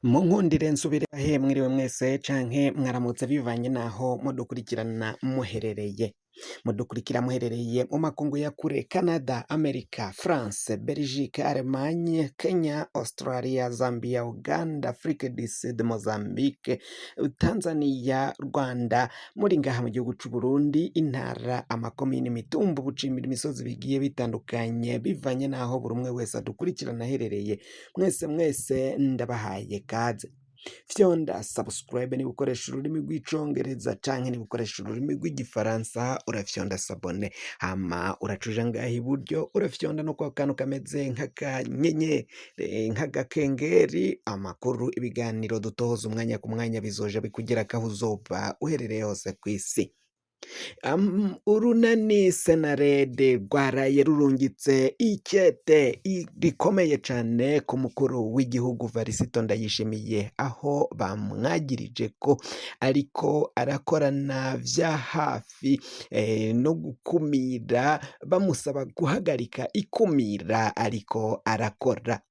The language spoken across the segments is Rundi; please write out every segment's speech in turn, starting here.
Munkundire nsubire ahe mwiriwe mwese canke mwaramutse bivanye naho mudukurikirana muherereye. Mudukurikira muherereye mu makungu ya kure Canada, America, France, Belgique, Allemagne, Kenya, Australia, Zambia, Uganda, Afrique du Sud, Mozambique, Tanzania, Rwanda, muri ngaha mu gihugu c'u Burundi, intara, amakomine, imitumba, ubucimbiri, imisozi bigiye bitandukanye bivanye naho buri umwe wese adukurikirana aherereye. Mwese mwese ndabahaye kaze. Fyonda subscribe niba ukoresha ururimi rw'icongereza canke niba ukoresha ururimi rw'igifaransa urafyonda s'abonner, hama uracuja ngaha iburyo urafyonda no kwa kantu kameze nk'akanyenye nk'agakengeri, amakuru ibiganiro dutoza umwanya ku mwanya bizoja bikugerako aho uzoba uherereye hose kw'isi. Urunani Senarede rwaraye rurungitse ikete rikomeye cane ku mukuru w'igihugu Varisito Ndayishimiye, aho bamwagirije ko ariko arakorana vya hafi no gukumira, bamusaba guhagarika ikumira ariko arakora.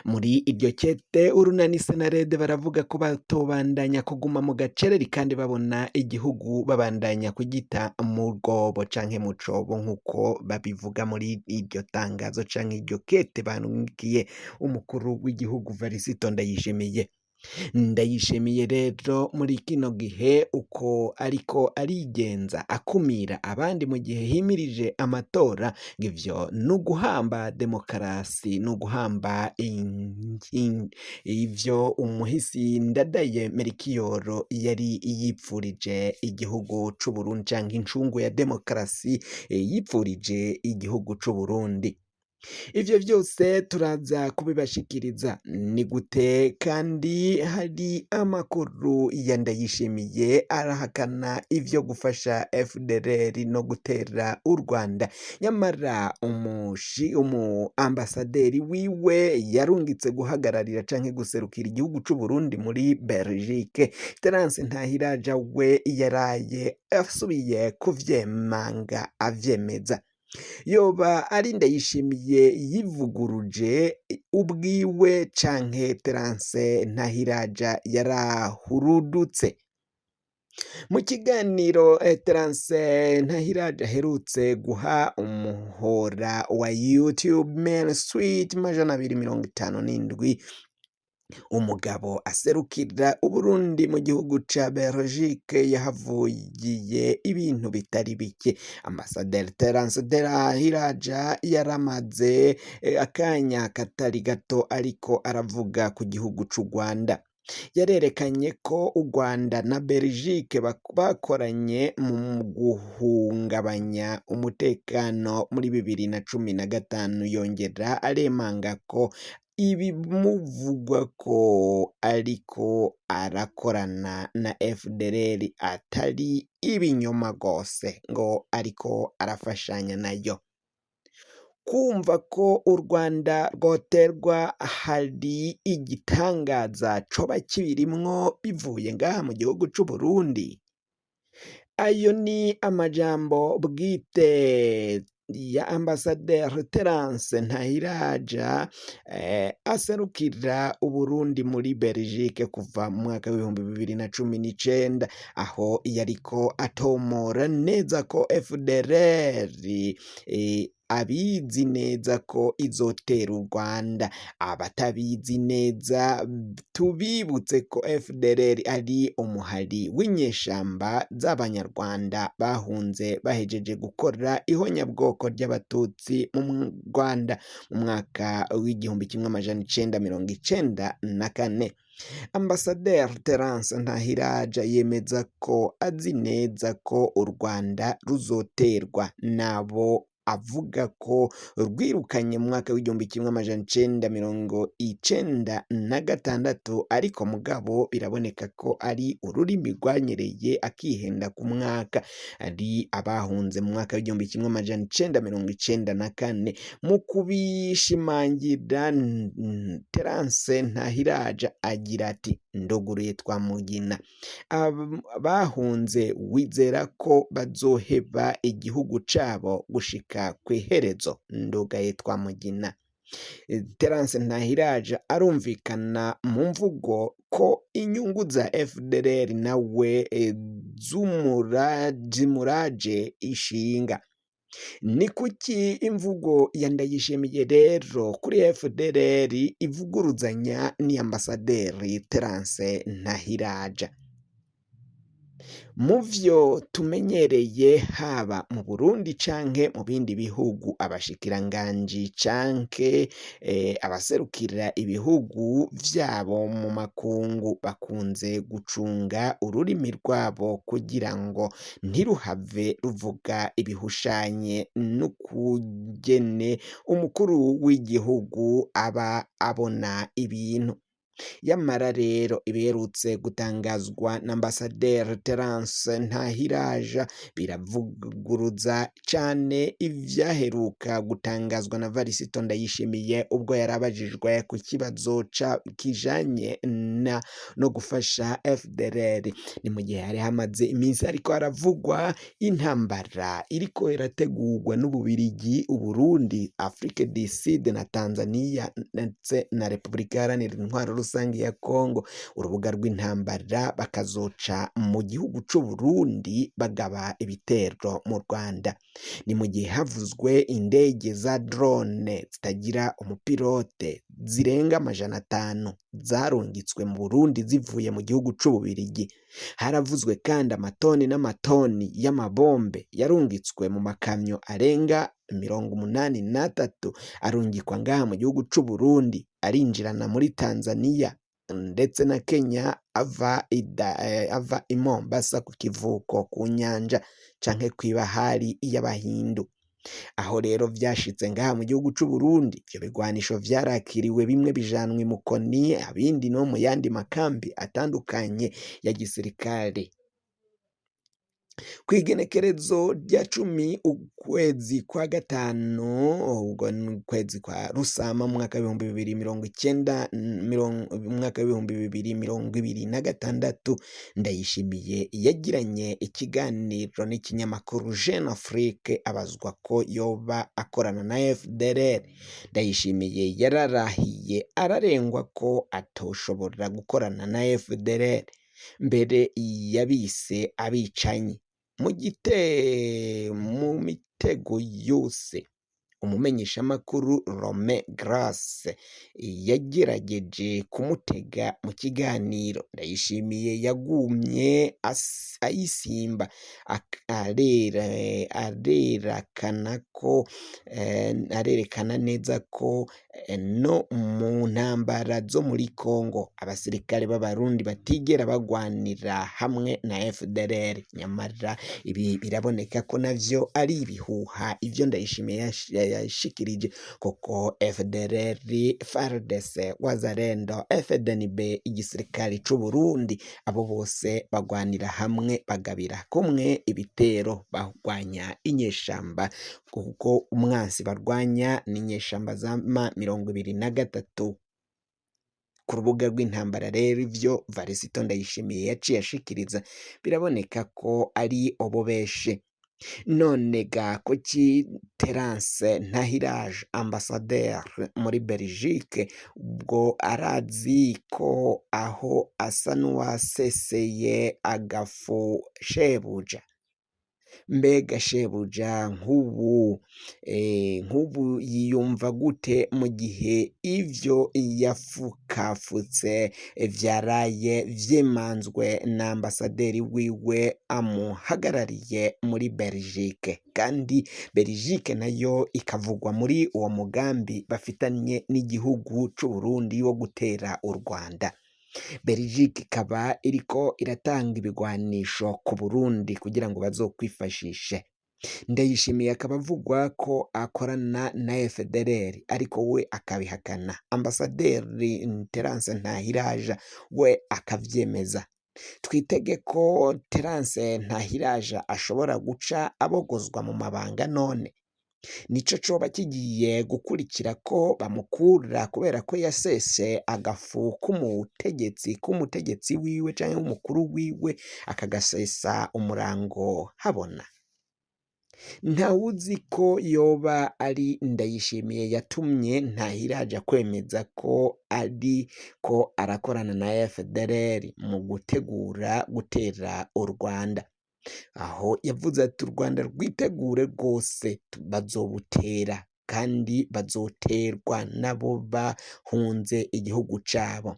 Muri iryo kete urunani Senarede baravuga ko batobandanya kuguma mu gacereri kandi babona igihugu babandanya kugita mu rwobo canke mu cobo nk'uko babivuga muri iryo tangazo canke iryo kete barungikiye umukuru w'igihugu Varisito Ndayishimiye. Ndayishimiye rero muri kino gihe uko ariko arigenza akumira abandi mu gihe himirije amatora, ngo ivyo ni uguhamba demokarasi, ni uguhamba ivyo umuhisi Ndadaye Merikiyoro yari yipfurije igihugu c'Uburundi canke incungu ya demokarasi yipfurije igihugu c'Uburundi. Ivyo vyose turaza kubibashikiriza. Ni gute kandi hari amakuru ya Ndayishimiye arahakana ivyo gufasha FDLR no gutera u Rwanda, nyamara umushi umu ambasaderi wiwe yarungitse guhagararira canke guserukira igihugu c'u Burundi muri Belgique, Terence Ntahiraja we yaraye asubiye kuvyemanga avyemeza. Yoba ari Ndayishimiye yivuguruje ubwiwe canke Terence Ntahiraja yarahurudutse? Mu kiganiro Terence Ntahiraja aherutse guha umuhora wa YouTube Mail Suite 257, umugabo aserukira Uburundi mu gihugu ca Belgique yahavugiye ibintu bitari bike. Ambasaderi Terence Ntahiraja yaramaze akanya katari gato ariko aravuga ku gihugu c'u Rwanda. Yarerekanye ko u Rwanda na Belgique bakoranye mu guhungabanya umutekano muri 2015, yongera aremanga ko ibimuvugwa ko ariko arakorana na FDLR atari ibinyoma rwose, ngo ariko arafashanya nayo. Kumva ko u Rwanda rwoterwa hari igitangaza coba kibirimwo bivuye ngaha mu gihugu c'Uburundi? Ayo ni amajambo bwite ya ambasaderi Terence Ntahiraja aserukira Uburundi muri Belgique kuva mu mwaka w'2019, aho yariko atomora neza ko FDLR abizi neza ko izotera u Rwanda. Abatabizi neza tubibutse ko FDLR ari umuhari w'inyeshamba z'abanyarwanda bahunze bahejeje gukora ihonyabwoko ry'abatutsi mu Rwanda mu mwaka w'1994. Ambasaderi Terence Ntahiraja yemeza ko azi neza ko u Rwanda ruzoterwa n'abo avuga ko rwirukanye mu mwaka w'1996, ariko mugabo biraboneka ko ari ururimi rwanyereye akihenda ku mwaka, ari abahunze mu mwaka w'1994. Mu kubishimangira Terence Ntahiraja agira ati: ndoguruye Twamugina, bahunze wizera ko bazoheba igihugu cabo gushika kw'iherezo? Ndugaye Twamugina. Terence Ntahiraja arumvikana mu mvugo ko inyungu za FDLR nawe zimuraje ishinga. Ni kuki imvugo ya Ndayishimiye rero kuri FDLR ivuguruzanya ni ambasaderi Terence Ntahiraja? Mu vyo tumenyereye haba mu Burundi canke mu bindi bihugu, abashikiranganji canke abaserukira ibihugu vyabo mu makungu bakunze gucunga ururimi rwabo kugira ngo ntiruhave ruvuga ibihushanye n'ukugene umukuru w'igihugu aba abona ibintu. Yamara rero ibiherutse gutangazwa na ambasaderi Terence Ntahiraja biravuguruza cane ivyaheruka gutangazwa na Varisito Ndayishimiye ubwo yarabajijwe ku kibazo kijanye no gufasha FDLR. Ni mu gihe hari hamaze iminsi ariko haravugwa intambara iriko irategurwa n'Ububirigi, Uburundi, Afrique du Sud na Tanzania ndetse na Repubulika Iharanira Intwaro Rusange ya Kongo, urubuga rw'intambara bakazoca mu gihugu c'Uburundi bagaba ibitero mu Rwanda. Ni mu gihe havuzwe indege za drone zitagira umupilote zirenga 500 zarungitswe mu Burundi zivuye mu gihugu c'Ububirigi. Haravuzwe kandi amatoni n'amatoni y'amabombe yarungitswe mu makamyo arenga 83 arungikwa ngaha mu gihugu c'Uburundi arinjirana muri Tanzania ndetse na Kenya ava i Mombasa ku kivuko ku nyanja canke kw'ibahari y'Abahindu. Aho rero vyashitse ngaha mu gihugu c'Uburundi, ivyo bigwanisho vyarakiriwe, bimwe bijanwa i Mukoni, abindi no mu yandi makambi atandukanye ya gisirikare. Kw'igenekerezo rya 10 ukwezi kwa gatanu, ubwo ni ukwezi kwa Rusama mu mwaka w'2090, mu mwaka w'2026, Ndayishimiye yagiranye ikiganiro n'ikinyamakuru Jeune Afrique abazwa ko yoba akorana na FDLR. Ndayishimiye yararahiye ararengwa ko atoshobora gukorana na FDLR, mbere yabise abicanyi. Mu mitego yose umumenyeshamakuru Romain Grace yagerageje kumutega mu kiganiro, Ndayishimiye yagumye ayisimba arerekana neza ko no mu ntambara zo muri Kongo abasirikare b'Abarundi batigera bagwanira hamwe na FDLR. Nyamara ibi biraboneka ko navyo ari ibihuha, ivyo Ndayishimiye yashikirije, kuko FDLR, FARDC, Wazalendo, FDNB, igisirikare c'Uburundi, abo bose bagwanira hamwe, bagabira kumwe ibitero, bagwanya inyeshamba, kuko umwansi barwanya ni inyeshamba za M23. Ku rubuga rw'intambara rero ivyo Varisito Ndayishimiye yaciye ashikiriza biraboneka ko ari obobeshe. None ga kuki Terence Ntahiraje ambassadeur muri Belgique ubwo arazi ko aho asa n'uwaseseye agafu shebuja? Mbega shebuja nk'ubu yiyumva gute mu gihe ivyo yafukafutse vyaraye vyemanzwe na ambasaderi wiwe amuhagarariye muri Belgique, kandi Belgique nayo ikavugwa muri uwo mugambi bafitanye n'igihugu c'Uburundi wo gutera u Rwanda? Belgique ikaba iriko iratanga ibigwanisho ku Burundi kugira ngo bazokwifashishe. Ndayishimiye akaba avugwa ko akorana na FDLR, ariko we akabihakana. Ambasaderi Terence Ntahiraja we akavyemeza. Twitege ko Terence Ntahiraja ashobora guca abogozwa mu mabanga none. Nico coba kigiye gukurikira ko bamukura kubera ko yasese agafu k'umutegetsi wiwe canke w'umukuru wiwe, akagasesa umurango habona. Ntawuzi ko yoba ari Ndayishimiye yatumye Ntahiraja kwemeza ko ariko arakorana na FDLR mu gutegura gutera u Rwanda. Aho yavuze ati u Rwanda rwitegure rwose bazobutera kandi bazoterwa nabo bahunze igihugu cabo.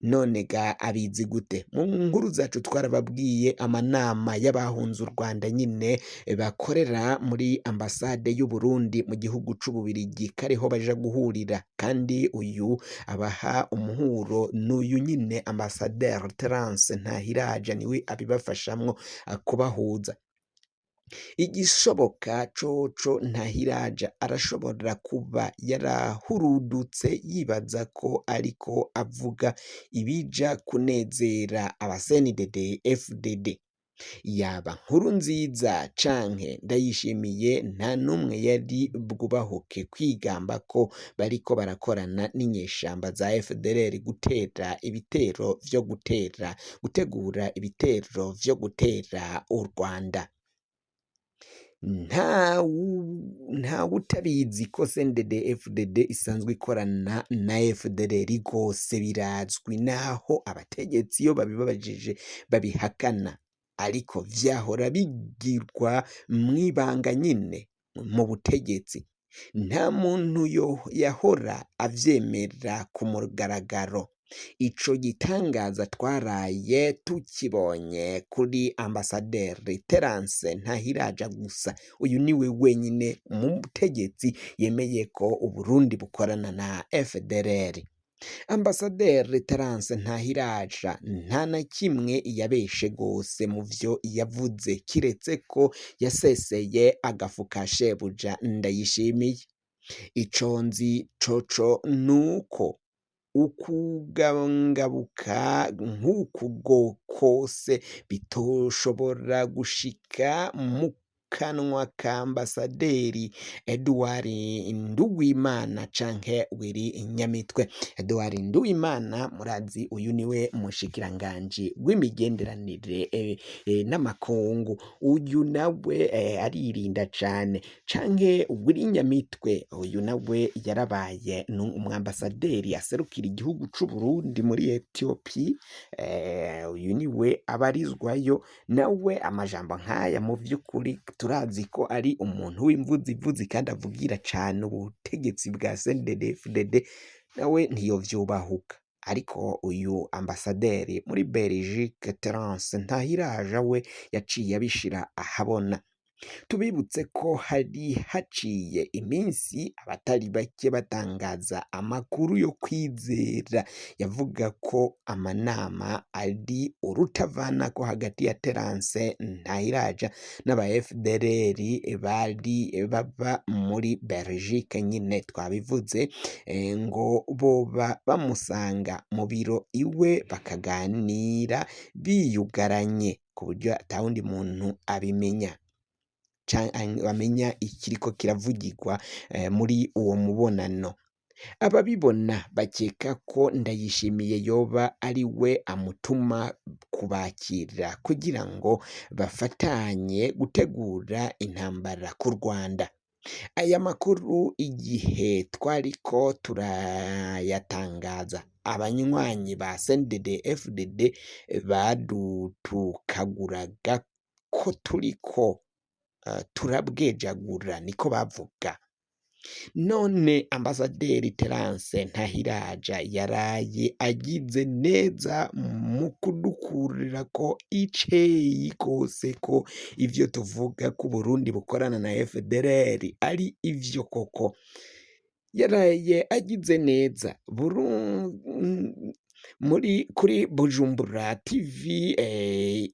None ga abizi gute? Mu nkuru zacu twarababwiye amanama y'abahunze u Rwanda nyine bakorera muri ambasade y'u Burundi mu gihugu c'Ububirigi kariho baja guhurira, kandi uyu abaha umuhuro n'uyu nyine ambasaderi Terence Ntahiraja niwe abibafashamwo kubahuza. Igishoboka coco Ntahiraja arashobora kuba yarahurudutse yibaza ko ariko avuga ibija kunezera aba CNDD FDD. Yaba Nkurunziza canke Ndayishimiye nta n'umwe yari bwubahuke kwigamba ko bariko barakorana n'inyeshamba za FDLR gutera ibitero vyo gutera gutegura ibitero vyo gutera u Rwanda. Ntawutabizi ko CNDD FDD isanzwe ikorana na FDLR rwose birazwi, naho abategetsi iyo babibabajije babihakana, ariko vyahora bigirwa mw'ibanga nyine mu butegetsi. Nta muntu yahora avyemera ku mugaragaro. Ico gitangaza twaraye tukibonye kuri ambasaderi Terence Ntahiraja gusa. Uyu niwe wenyine mutegetsi yemeye ko Uburundi bukorana na FDLR. Ambasaderi Terence Ntahiraja nta na kimwe yabeshe gose mu vyo yavuze kiretse ko yaseseye agafu ka shebuja Ndayishimiye. Ico nzi coco nuko ukugangabuka nk'uku kose bitoshobora gushika mu kanwa ka ambasaderi Edouard Nduwimana canke Willy Nyamitwe. Edouard Nduwimana murazi uyu niwe mushikiranganji w'imigenderanire n'amakungu, uyu nawe aririnda cane, canke Willy Nyamitwe uyu nawe yarabaye umwambasaderi aserukira igihugu c'u Burundi muri Ethiopie, uyu niwe abarizwayo nawe amajambo nk'aya mu vy'ukuri turazi ko ari umuntu w'imvuzivuzi kandi avugira cane ubutegetsi bwa CNDD-FDD nawe ntiyovyubahuka. Ariko uyu ambasaderi muri Belgique Terence Ntahiraja we yaciye abishira ahabona. Tubibutse ko hari haciye iminsi abatari bake batangaza amakuru yo kwizera yavuga ko amanama ari urutavanako hagati ya Terence Ntahiraja n'aba FDLR bari baba muri Belgique nyine twabivuze, ngo boba bamusanga mu biro iwe bakaganira biyugaranye ku buryo atawundi muntu abimenya bamenya ikiriko kiravugirwa muri uwo mubonano. Ababibona bakeka ko Ndayishimiye yoba ari we amutuma kubakira kugira ngo bafatanye gutegura intambara ku Rwanda. Aya makuru igihe twariko turayatangaza, abanywanyi ba CNDD FDD badutukaguraga ko turiko turabwejagura, niko bavuga. None ambasaderi Terence Ntahiraja yaraye agize neza mu kudukurirako iceyi kose ko ivyo tuvuga ko Burundi bukorana na FDLR ari ivyo koko. Yaraye agize neza. Muri kuri Bujumbura TV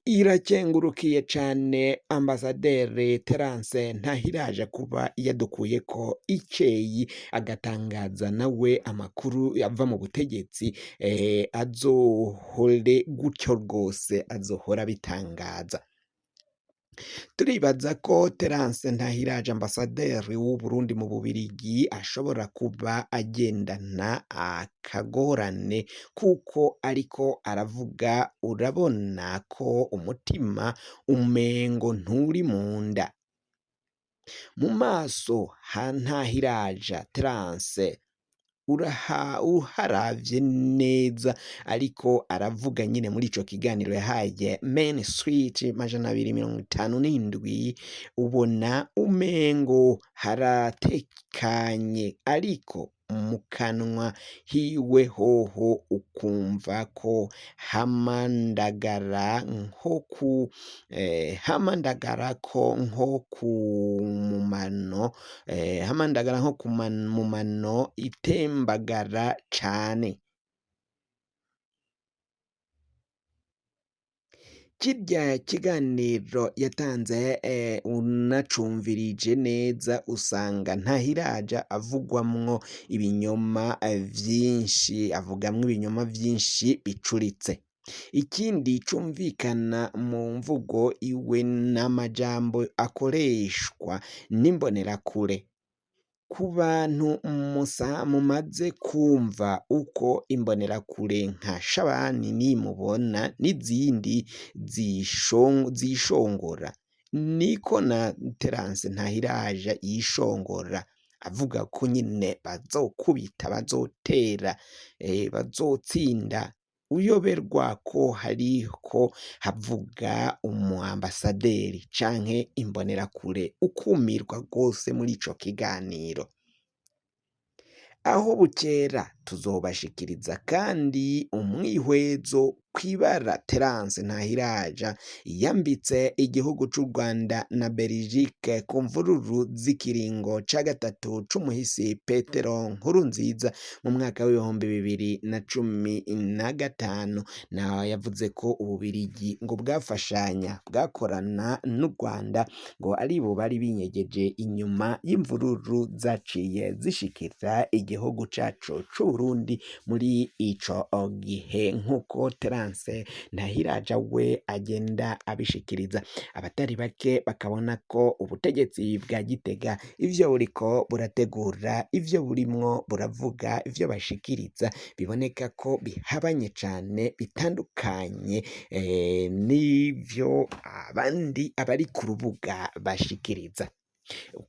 irakengurukiye cane ambasaderi Terence Ntahiraja kuba yadukuyeko iceyi agatangaza nawe amakuru ava mu butegetsi, azohore gutyo rwose azohora abitangaza. Turibaza ko Terence Ntahiraja ambasaderi w'u Burundi mu Bubirigi ashobora kuba agendana akagorane kuko ariko aravuga, urabona ko umutima umengo nturi mu nda. Mu maso ha Ntahiraja Terence uharavye neza ariko aravuga nyine muri ico kiganiro yahaye Main Street 257, ubona umengo haratekanye, ariko mu kanwa hiwe hoho ukumva ko hamandagara nko ku hamandagara ko nko ku mumano hamandagara nko ku mumano itembagara cane. Kirya kiganiro yatanze unacumvirije neza usanga Ntahiraja avugwamwo ibinyoma vyinshi, avugamwo ibinyoma vyinshi bicuritse. Ikindi cumvikana mu mvugo iwe n'amajambo akoreshwa n'imbonerakure. Ku bantu musa mumaze kumva uko imbonerakure nka Shabani Nimubona n'izindi zishongora, niko na Terence Ntahiraja yishongora avuga ko nyine bazokubita, bazotera, bazotsinda. Uyoberwa ko hariko havuga umu ambasaderi canke imbonerakure, ukumirwa rwose muri ico kiganiro. Aho bukera tuzobashikiriza kandi umwihwezo kw'ibara Terence Ntahiraja yambitse igihugu c'u Rwanda na Belgique ku mvururu z'ikiringo ca gatatu c'umuhisi Petero Nkurunziza mu mwaka w'2015. Naho yavuze ko Ububirigi ngo bwafashanya, bwakorana n'u Rwanda, ngo aribo bari binyegeje inyuma y'imvururu zaciye zishikira igihugu cacu c'Uburundi muri ico gihe, nk'uko Terence Ntahiraja we agenda abishikiriza. Abatari bake bakabona ko ubutegetsi bwa Gitega ivyo buriko burategura, ivyo burimwo buravuga, ivyo bashikiriza biboneka ko bihabanye cane, bitandukanye n'ivyo abandi abari ku rubuga bashikiriza.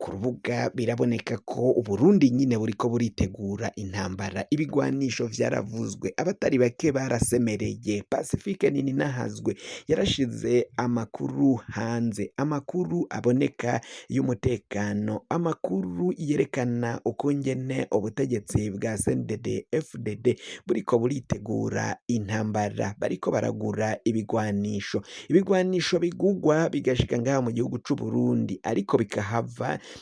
Ku rubuga biraboneka ko Uburundi nyine buriko buritegura intambara, ibigwanisho vyaravuzwe, abatari bake barasemereye. Pacifique Nininahazwe yarashize amakuru hanze, amakuru aboneka y'umutekano, amakuru yerekana ukungene ubutegetsi bwa CNDD FDD buriko buritegura intambara, bariko baragura ibigwanisho, ibigwanisho bigugwa bigashika ngaha mu gihugu c'Uburundi, ariko bikahava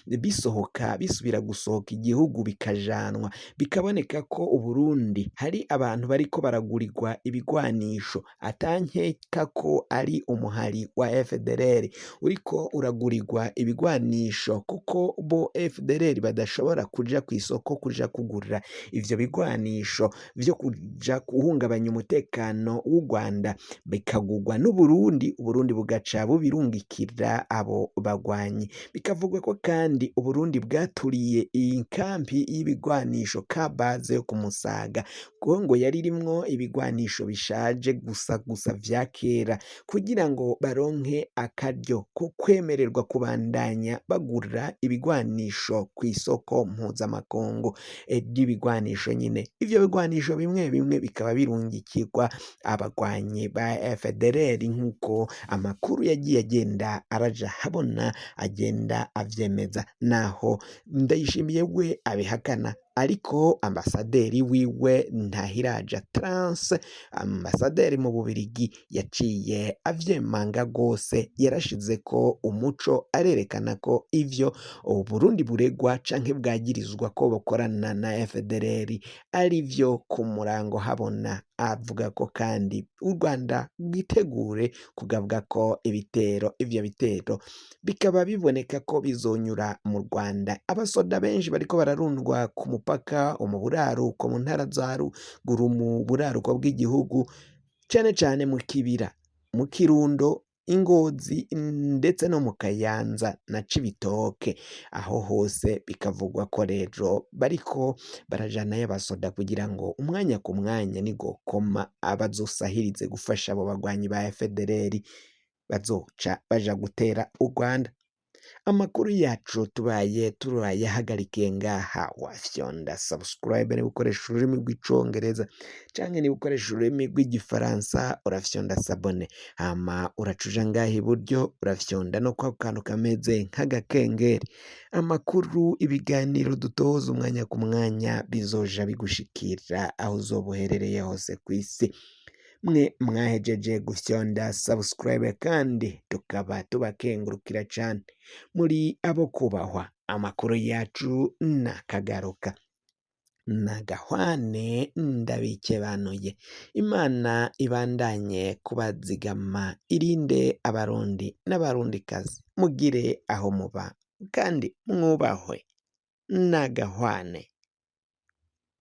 bisohoka bisubira gusohoka igihugu bikajanwa. Bikaboneka ko Uburundi hari abantu bariko baragurirwa ibigwanisho, atankeka ko ari umuhari wa FDLR uriko uragurirwa ibigwanisho, kuko bo FDLR badashobora kuja kw'isoko kuja kugura ivyo bigwanisho vyo kuja guhungabanya umutekano w'u Rwanda, bikagurwa n'Uburundi, Uburundi bugaca bubirungikira abo bagwanyi. Bikavugwa ko kandi Uburundi bwaturiye iyi kampi y'ibigwanisho Kabaze yo ku Musaga, kuko ngo yari irimwo ibigwanisho bishaje gusa gusa vya kera, kugira ngo baronke akaryo ko kwemererwa kubandanya bagura ibigwanisho kw'isoko mpuzamakungu ry'ibigwanisho nyine. Ivyo bigwanisho bimwe bimwe bikaba birungikirwa abagwanyi ba FDLR, nk'uko amakuru yagiye agenda araja habona agenda avyemeza, naho Ndayishimiye we abihakana, ariko ambasaderi wiwe Ntahiraja Terence, ambasaderi mu Bubirigi, yaciye avyemanga rwose, yarashizeko umuco arerekana ko ivyo Uburundi buregwa canke bwagirizwa ko bukorana na FDLR ari vyo ku murango habona. Avuga ko kandi u Rwanda rwitegure kugabwa ko ibitero, ivyo bitero bikaba biboneka ko bizonyura mu Rwanda. Abasoda benshi bariko bararundwa ku mupaka mu buraruko, mu ntara za ruguru mu buraruko bw'igihugu, cane cane mu Kibira, mu Kirundo, Ingozi ndetse no mu Kayanza na Cibitoke. Aho hose bikavugwa ko rero bariko barajanayo abasoda kugira ngo umwanya ku mwanya nigokoma abazosahirize gufasha abo bagwanyi ba FDLR bazoca baja gutera u Rwanda. Amakuru yacu tubaye turayahagarikiye ngaha, wafyonda subscribe niba ukoresha ururimi rw'icongereza canke niba ukoresha ururimi rw'igifaransa urafyonda s'abonner, hama uraca uja ngaha iburyo urafyonda no kwako kantu kameze nk'agakengeri. Amakuru, ibiganiro dutoza umwanya ku mwanya bizoja bigushikira aho uzoba uherereye hose kw'isi. Mwe mwahejeje gufyonda subscribe kandi tukaba tubakengurukira cane, muri abo kubahwa. Amakuru yacu nakagaruka nagahwane, ndabikebanuye. Imana ibandanye kubazigama, irinde Abarundi n'Abarundikazi, mugire aho muba kandi mwubahwe. Nagahwane.